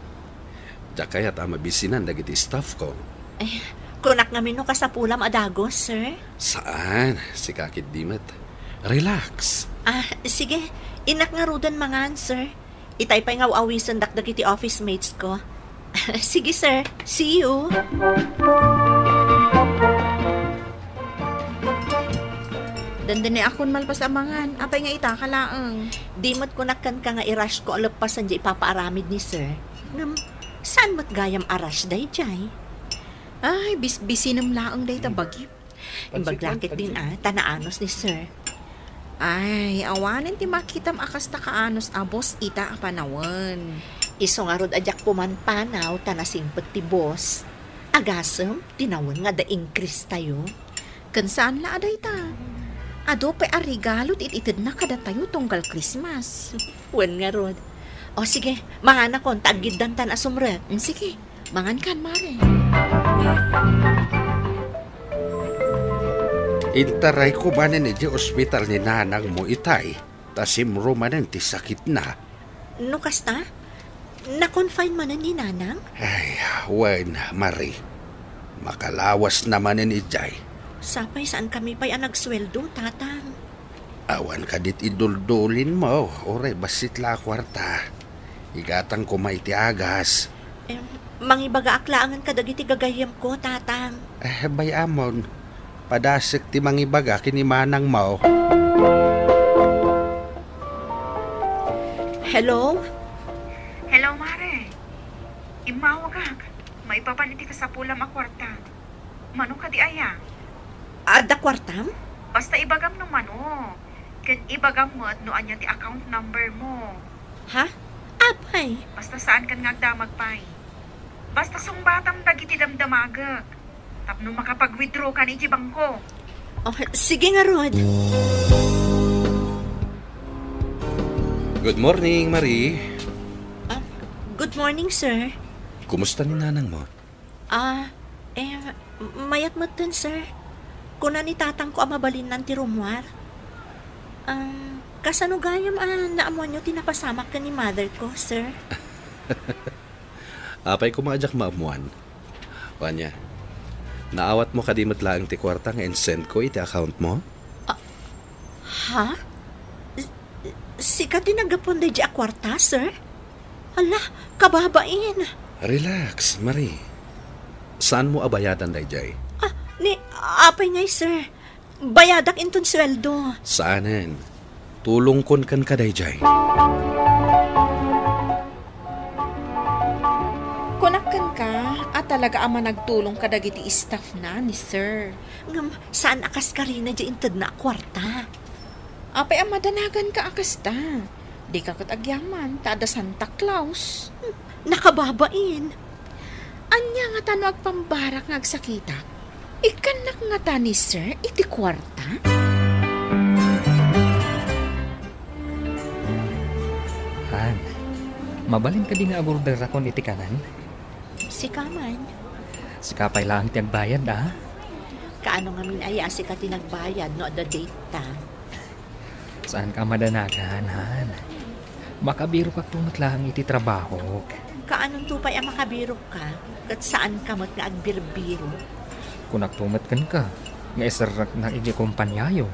Diak kayat a mabisinan dagiti staffko. Eh, kunak ngamin no kasapulam a dagus, sir. Saan? Sika ketdi met. Relax. Ah, sige. Innak ngaruden mangan, sir. Itay pay nga aw-awisendak dagiti office mates ko. Sige, sir. See you. Dandaneakon malpas a mangan. Apay nga itaka laeng? Di met kunak kenka nga i-rush ko a leppasen diay ipapaaramid ni sir. Ngem, saan met gayam a rush daydiay? Ay, bisbisinem laeng dayta bagyo. Imbag la ketdin, ah, ta naanus ni sir. Ay, awanen ti makitam a kasta kaanus a boss ita a panawen. Isu ngarud a diak pumanpanaw ta nasimpet ti boss. Agasem, tinawen nga adda increase tayo. Ken saan la a dayta. Adu pay a regalo ti it-itedna kadatayo tunggal Christmas. Wen ngarud. O sige, manganakon ta aggiddantan a sumrek. Mm, sige. Mangankan, Mare. Intarayko manen idiay ospital ni nanangmo itay, ta simro manen ti sakitna. No kasta? Na-confine manen ni nanang? Ay, wen, Mare. Makalawasna manen idiay. Sapay saankami pay a nagsueldo, Tatang. Awan kadi ti iduldulinmo, uray bassit la a kuarta. Igatang koma iti agas. Em, mangibagaak laengen kadagiti gagayyemko, Tatang. Eh, bay-amon, padasek ti mangibaga ken ni manangmo. Hello? Hello, Mare. Immawagak. Maipapan iti kasapulam a kuarta. Mano kadi aya? Adda kuartam? Basta ibagam no mano. Ken ibagam met no ania ti account number mo. Ha? Apay? Basta saankan nga agdamag pay. Basta sungbatam dagiti damdamagek. Tapno makapag-withdraw kan iti bangko. Oh, sige ngarud. Good morning, Marie. Ah, good morning, sir. Kumusta ni nanang mo? Ah, eh, mayat metten, sir. Kuna ni tatangko a mabalinnan ti rummuar. Um, kasano gayam a naammuanyo ti napasamak ken ni mother ko, sir? Apay koma a diak maammuan. O ania, naawatmo kadi met laeng ti kuarta nga insend ko iti account mo? Ah, ha? S-, sika ti naggapuan daydiay a kuarta, sir? Hala, kababain. Relax, Marie. Saanmo a bayadan daydiay? Ah, ni, apay ngay, sir? Bayadak inton sueldo. Saanen. Tulongkon kenka daydiay. Kunak kenka a talaga a managtulong kadagiti staff na ni sir. Ngem saan a kas karina di intedna a kuarta. Apay a madanaganka a kasta? Dika ket agyaman, ta adda Santa Claus. Hmm, nakababain. Ania ngata no agpambarak nga agsakitak? Ikkannak ngata ni sir iti kuarta? Han, mabalin kadi nga agorderakon iti kanan? Sika man. Sika pay laeng ti agbayad, a? Kaano ngamin aya a sika ti nagbayad no adda date ta? Saanka a madanagan, han. Makabirokakto met laeng iti trabahok. Kaanonto pay a makabirokka, ket saanka met nga agbirbiro? Kunakto met kenka, nga iserreknak idiay kompaniayo.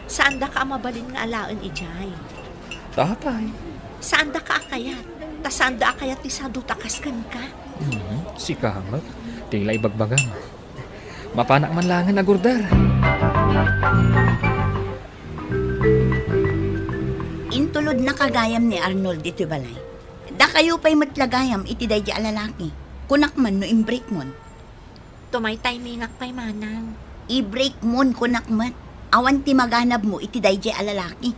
Saandaka a mabalin nga alaen idiay. Ta apay? Saandaka a kayat, ta saanda a kayat ti sadot a kas kenka. Mhm, sika met, ti la ibagbagam. Mapanak man laengen agorder. Intulodnaka gayam ni Arnold ditoy balay. Dakayo pay met la gayam iti daydi a lalaki. Kunak man no imbreakmon. Tumaytaymingak pay, manang. Ibreakmon, kunak met. Awan ti maganabmo iti daydi a lalaki.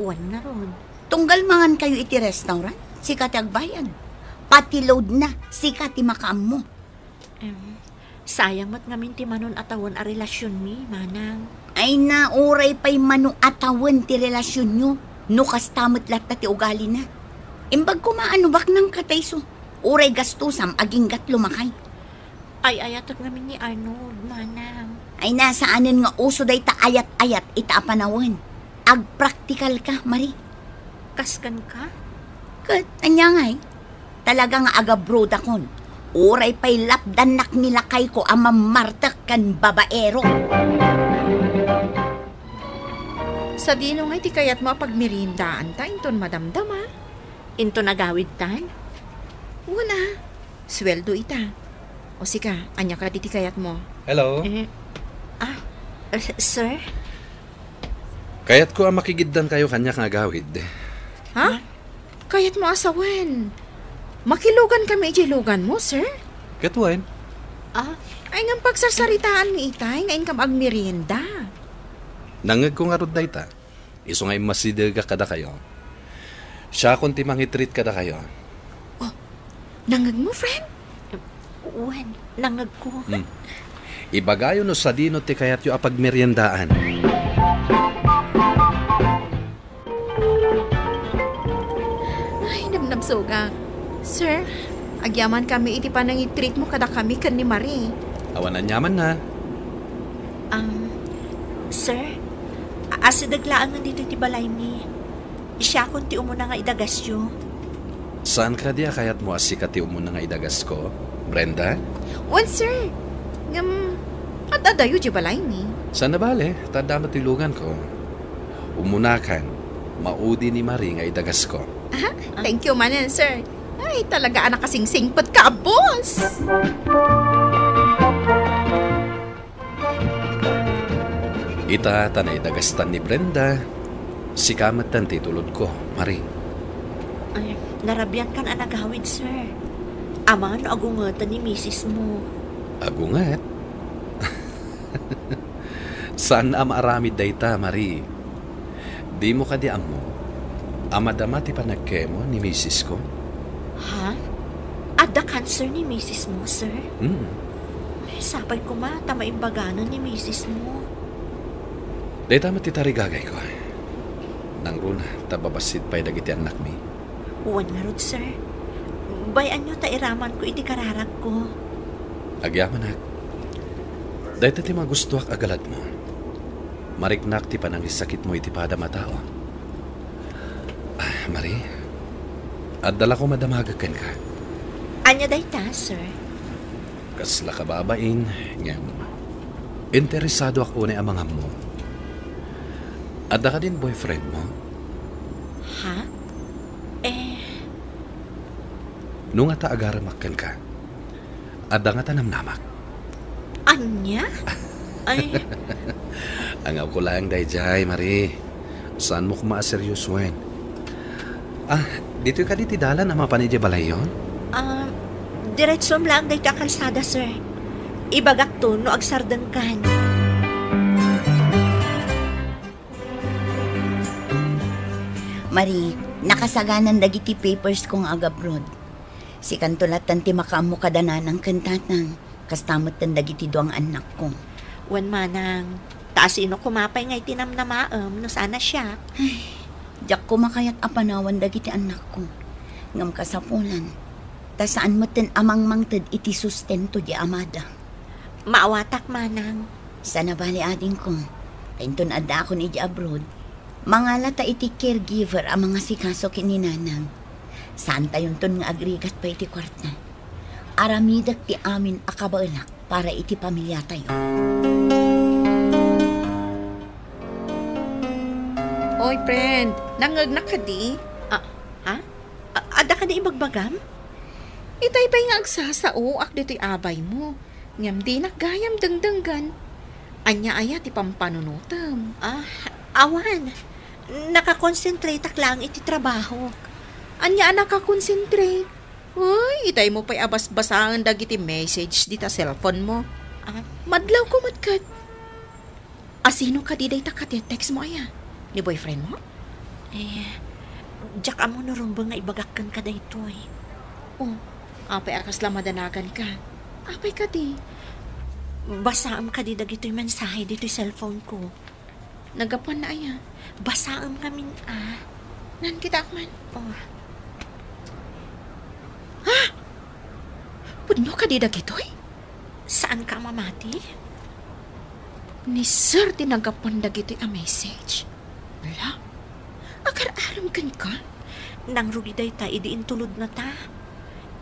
Wen ngarud. Tunggal mangankayo iti restaurant, sika ti agbayad. Pati loadna, sika ti makaammo. Em, sayang met ngamin ti manon a tawen a relasionmi, manang. Ay na, uray pay mano a tawen ti relasionyo, no kasta met latta ti ugalina. Imbag koma a no baknangka ta isu, uray gastosam aginggat lumakay. Ay-ayatek ngamin ni Arnold, manang. Ay na, saanen nga uso dayta ayat-ayat ita a panawen. Agpraktikalka, Marie. Kas kenka? Ket, ania ngay? Talaga nga agabrodakon. Uray pay lapdannak ni lakayko a mammartek ken babaero. Sadino ngay ti kayatmo a pagmeriendaanta inton madamdama? Inton agawidtan? Wen a, sueldo ita. O sika, ania kadi ti kayatmo? Hello? Eh, ah, eh, sir? Kayatko a makigiddankayo kaniak nga agawid. Ha? Kayatmo a sawen? Makilugankami idiay luganmo, sir? Ket wen? Ah? Ay, ngem pagsarsaritaanmi itay nga inkam agmerienda. Nangngegko ngarud dayta. Isu nga immasidegak kadakayo. Siakon ti mangi-treat kadakayo. Oh, nangngegmo, friend? Wen, nangngegko. Hmm. Ibagayo no sadino ti kayatyo a pagmeriendaan. Ay, nabnabsogak. Sir, agyamankami iti panangitreatmo kadakami ken ni Marie. Awan aniamanna. Um, sir, a-, asideg laengen ditoy ti balaymi. Siakon ti umuna nga idagasyo. Saan kadi a kayatmo a sika ti umuna nga idagasko, Brenda? Wen, sir. Ngem, ad-adayo diay balaymi. Saan a bale, ta adda met ti luganko. Umunakan, maudi ni Marie nga idagasko. Aha, thank you manen, sir. Ay, talaga a nakasingsingpet ka, boss! Ita ta naidagastan ni Brenda, sika metten ti itulodko, Marie. Ay, narabiatkan a nagawid, sir. Amangan no agungeten ni misismo. Agunget? Saan a maaramid dayta, Marie. Dimo kadi ammo a madama ti panagkemo ni misis ko? Ha? Adda cancer ni misis mo, sir? Hmm. Ay, sapay koma ta maimbaganan ni misis mo. Dayta met ti tarigagayko. Nangruna ta babassit pay dagiti annakmi. Wen ngarud, sir. Bay-anyo ta iramanko iti kararagko. Agyamanak. Dayta ti magustuak a galadmo. Mariknak ti panangisakitmo iti padam a tao. Ah, Marie, adda la koma damagek kenka. Ania dayta, sir? Kasla kababain, ngem interesadoak unay a mangammo. Adda kadin boyfriend mo? Ha? Eh. No ngata agarammak kenka, adda ngata namnamak? Ania? Ay. Angawko laeng daydiay, Marie. Saanmo koma a seryosoen. Ah, ditoy kadi ti dalan a mapan idiay balayyo? Ah, diretsom laeng daytoy a kalsada, sir. Ibagakto no agsardengkan. Marie, nakasaganan dagiti papers ko nga ag-abroad. Sikanto latta ti makaammo kada nanang ken tatang. Kasta metten dagiti dua nga annakko. Wen manang, ta asino koma pay nga iti namnamaem no saan a siak? Ay, diak koma kayat a panawan dagiti annakko. Ngem kasapulan, ta saan metten a mangmangted iti sustento di amada. Maawatak, manang. Saan a bali, adingko, ta inton addaakon iti abroad, mangala ta iti caregiver a mangasikaso ken ni nanang. Saantayonton nga agrigat pay iti kuarta. Aramidek ti amin a kabaelak para iti pamiliatayo. Oy, friend, nangngegnak kadi? Ah, ha? A-, adda kadi ibagbagam? Itay pay nga agsasaoak ditoy abaymo, ngem dinak gayam dengdenggen. Ania aya ti pampanunotem? Ah, awan. Nakakonsentrateak laeng iti trabahok. Ania a nakakonsentrate? Uy, itaymo pay a basbasaen dagiti message dita cellphone mo. Ah? Madlawko met ket. Asino kadi dayta katetext mo aya? Ni boyfriend mo? Eh, diak ammo no rumbeng nga ibagak kenka daytoy. Oh, apay a kasla madanagan ka? Apay kadi? Basaem kadi dagitoy mensahe ditoy cellphone ko. Naggapuan na aya? Basaem ngamin a. Nan, kitaak man. Oh. Ha? Pudno kadi dagitoy? Saan ka mamati? Ni Sir ti naggapuan dagitoy a message. Ala, agar-arem kenka? Nangrugi dayta idi intulodna ta.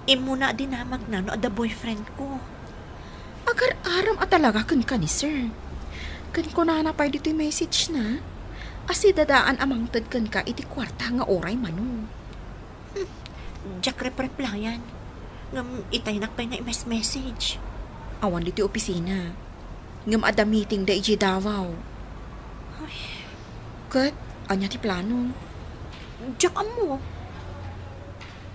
Immuna a dinamagna no adda boyfriend ko. Agar-arem a talaga kenka ni Sir. Ken kunana pay ditoy message na, a sidadaan a mangted kenka iti kuarta nga uray mano. Hmm, diak repreplayan. Ngem itaynak pay nga i-message. Awan ditoy opisina. Ngem adda meeting da idiay Davao. Ay. Ket, ania ti plano? Diak ammo.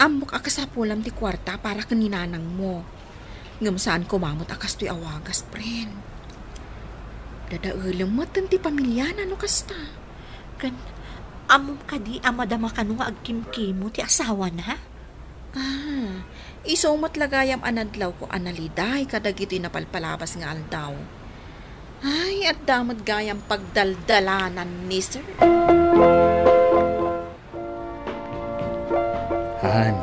Ammok a kasapulam ti kuarta para ken ni nanangmo. Ngem saan koma met a kastoy a wagas, friend. Dadaelem metten ti pamiliana no kasta. Ken, ammom kadi a madama kano nga agkimkimo ti asawana? Ah, isu met la gayam a nadlawko a naliday kadagitoy napalpalabas nga aldaw. Ay, adda met gayam pagdaldalanan ni Sir. Han,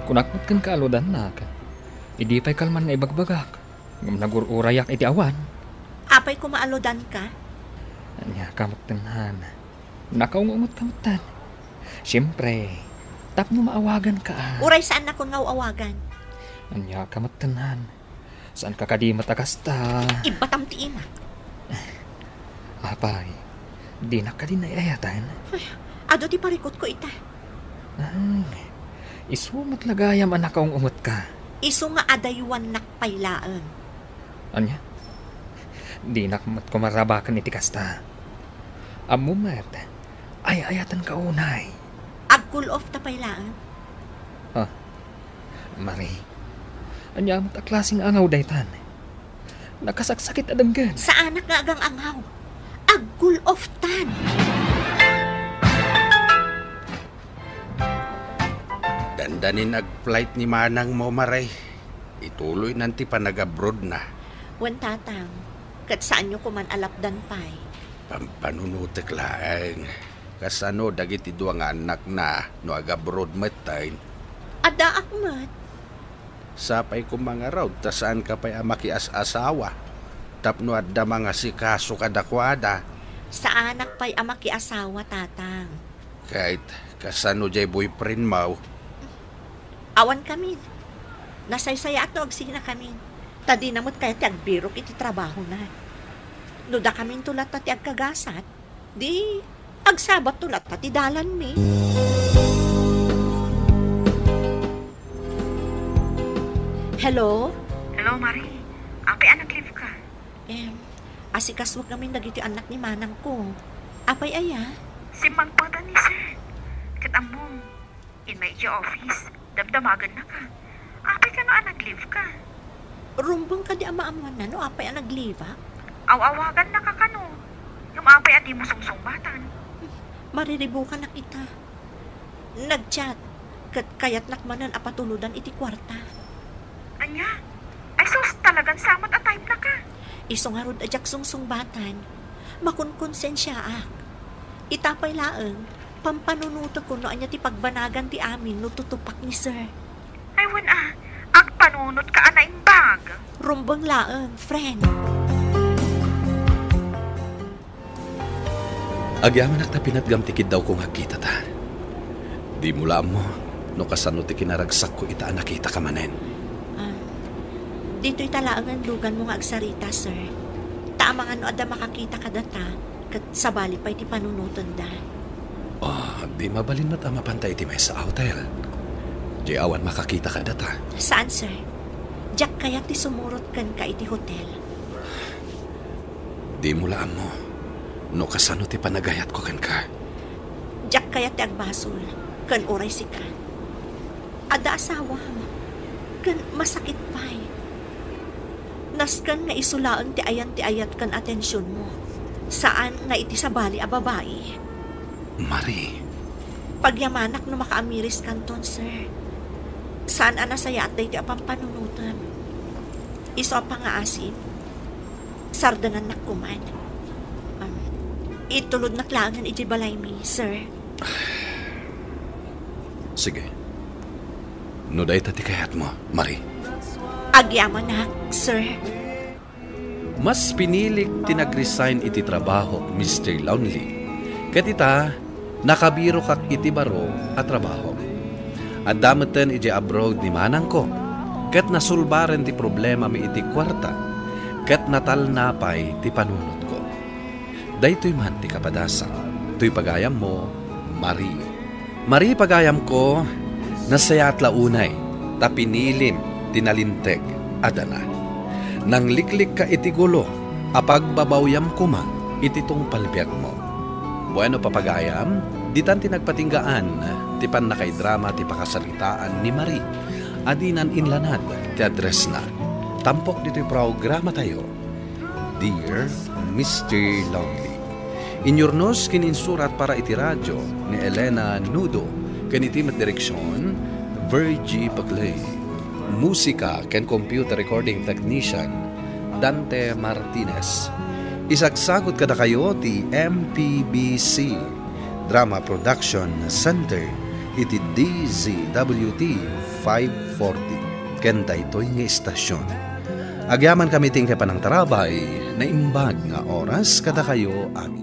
kunak met kenka a ludannak. Idi pay kalman nga ibagbagak, ngem nagur-urayak iti awan. Apay koma a ludanka? Ania ka metten, Han? Nakaung-ungotka metten. Siempre, tapno maawaganka a. Uray saannakon nga aw-awagan. Ania ka metten, Han? Saanka kadi met a kasta? Ibbatam ti imak. Apay, dinak kadi naay-ayatan? Ay, adu ti parikutko ita. Ay, isu met la gayam a nakaung-ungotka. Isu nga adaywannak pay laeng. Ania? Dinak met koma rabaken iti kasta. Ammom met, ay-ayatanka unay. Ag-cool off ta pay laeng. Ah, Marie, ania met a klase nga angaw daytan? Nakasaksakit a denggen. Saanak nga agang-angaw. Agkul-oftan. Dandanin ag-flight ni manangmo, Mare. Ituloynan ti panag-abroadna. Wen, Tatang. Ket saanyo koman a lapdan pay. Pampanunotek laeng. Kasano dagiti dua nga annakna no ag-abroad metten? Addaak met. Sapay koma ngarud ta saanka pay a makias-asawa tapno adda mangasikaso kadakuada. Saanak pay a makiasawa, Tatang. Ket kasano diay boyfriendmo? Awan kamin. Nasaysayaat no agsinakamin. Ta dina met kayat ti agbirok iti trabahona. No dakaminto latta ti agkagasat, di agsabatto latta ti dalanmi. Hello? Hello, Marie. Apay a nag-leave ka? Em, asikasuek ngamin dagiti annak ni manangko. Apay aya? Simmangpet ni Sir. Ket ammom, immay idiay office, damdamaganna ka. Apay kano a nag-leave ka? Rumbeng kadi a maammoanna no apay a nag-leave-ak? Aw-awagannaka kano? Ngem apay a dimo sungsungbatan? Mariribukanak ita. Nag-chat, ket kayatnak manen a patulodan iti kuarta. Ania? Ay sus, talagan samat a type na ka. Isu ngarud a diak sungsungbatan, makonkonsensiaak. Ita pay laeng, pampanunotek no ania ti pagbanagan ti amin no tutupak ni Sir. Ay wen a, agpanunot ka a naimbag. Rumbeng laeng, friend. Agyamanak ta pinatgam ti kiddawko nga agkitata. Dimo la ammo no kasano ti kinaragsakko ita a nakitaka manen. Ah, ditoy ta laengen luganmo nga agsarita, sir. Ta amangan no adda makakita kadata, ket sabali pay ti panunotenda. Ah, di mabalin met a mapanta iti maysa a hotel. Di awan makakita kadata. Saan, sir? Diak kayat ti sumurot kenka iti hotel. Dimo la ammo no kasano ti panagayatko kenka. Diak kayat ti agbasol ken uray sika. Adda asawam, ken masakit pay. Nasken nga isu laeng ti ayan ti ayat ken atensionmo, saan nga iti sabali a babai. Marie. Pagyamanak no makaamiriskanton, sir. Saan a nasayaat daytoy a pampanunotem. Isu a pangaasip, sardengannak koman. Um, itulodnak laengen idiay balaymi, sir. Sige. No dayta ti kayatmo, Marie. Agyamanak, sir. Mas pinilik ti nag-resign iti trabahok, Mister Lonely. Ket ita, nakabirokak iti baro a trabaho. Adda metten idiay abroad ni manangko, ket nasulbaren ti problemami iti kuarta, ket natalna pay ti panunotko. Daytoy man ti kapadasan toy pagayammo, Marie. Marie, pagayamko, nasayaat la unay ta pinilim ti nalinteg a dana. Nangliklikka iti gulo a pagbabawyam koma iti tungpal biagmo. Bueno, papagayam, ditan ti nagpatinggaan ti pannakaidrama ti pakasaritaan ni Marie a dinan inlanad ti addressna. Tampok ditoy programatayo, Dear Mister Lonely. Inyurnos ken insurat para iti radio ni Elena Nudo ken iti met direksion, Virgie Paclay. Musika ken computer recording technician, Dante Martinez. Isagsagut kadakayo ti M P B C Drama Production Center iti D Z W T five forty ken daytoy nga istasyon. Agyamankami ti inkay panangtarabay, naimbag nga oras kadakayo amin.